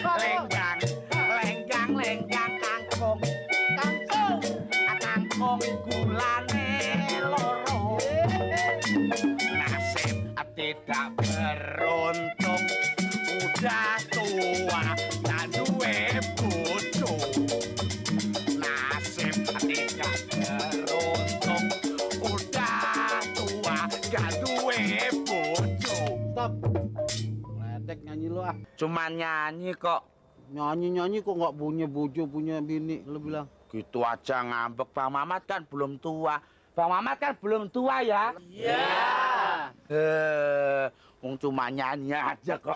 Lenggang, lenggang, lenggang kangkung. Kangkung gulane loro. Nasib tidak beruntung, udah tua tak duwe bojo. Nasib tidak beruntung, udah tua gak duwe bojo. Stop. Ledek nyanyi lu ah. Cuman nyanyi kok. Nyanyi-nyanyi kok nggak punya bojo, punya bini, lu bilang. Gitu aja ngambek. Bang Mamat kan belum tua. Bang Mamat kan belum tua ya? Iya. Wong cuma nyanyi aja kok.